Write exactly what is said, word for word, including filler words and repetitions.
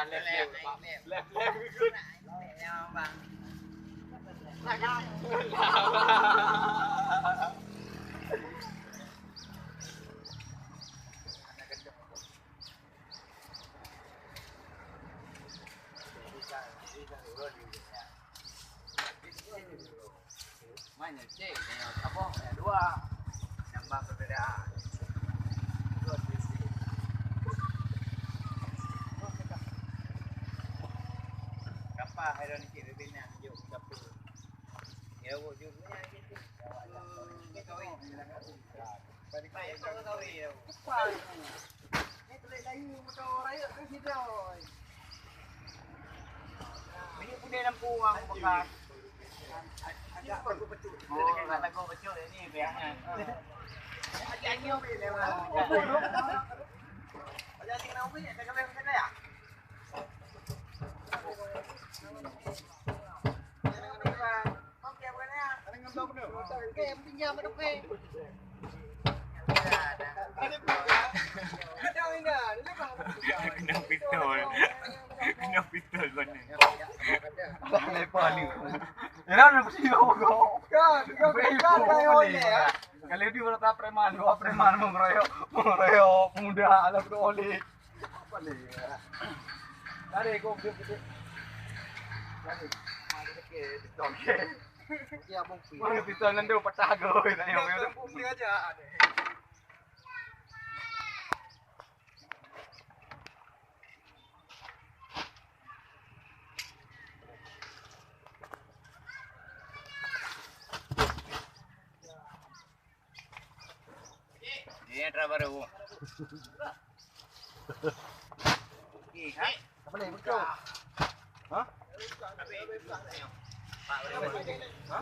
Lem, lem, lem. Lem, lem. Mana cek, yang saboh, yang dua. Nambah perbedaan. Kapal hai dah ni cek, bebena tunjuk ke dapur. Ya, bu, jurusnya gitu. Ini kawin. Ini pun dia lampu orang bekas. Ada lagu pecut. Oh, lagu pecut ini biasanya. Ada angin ni lewat. Ada angin nak ubit, ada kawin macam ya? Kena pistol. Kena pistol kau ni. Lepas ni. Era nak bersih kau. Kan, kan, kan, kan, oleh, ya. Kalau dia orang tak preman, dua preman mengeroyok, mengeroyok pemuda, alah, kena oleh. Apa ni? Tarik, kau, kau, kau. Tarik. Okey, okey. Okey, abang pi. Mana pistol nando patah go, tanya. Dia tu pun dia aja. Ini yang terakhir baru. Okey, ha? Apa ni? Betul. Ha? Habis. Pak, boleh, boleh. Ha?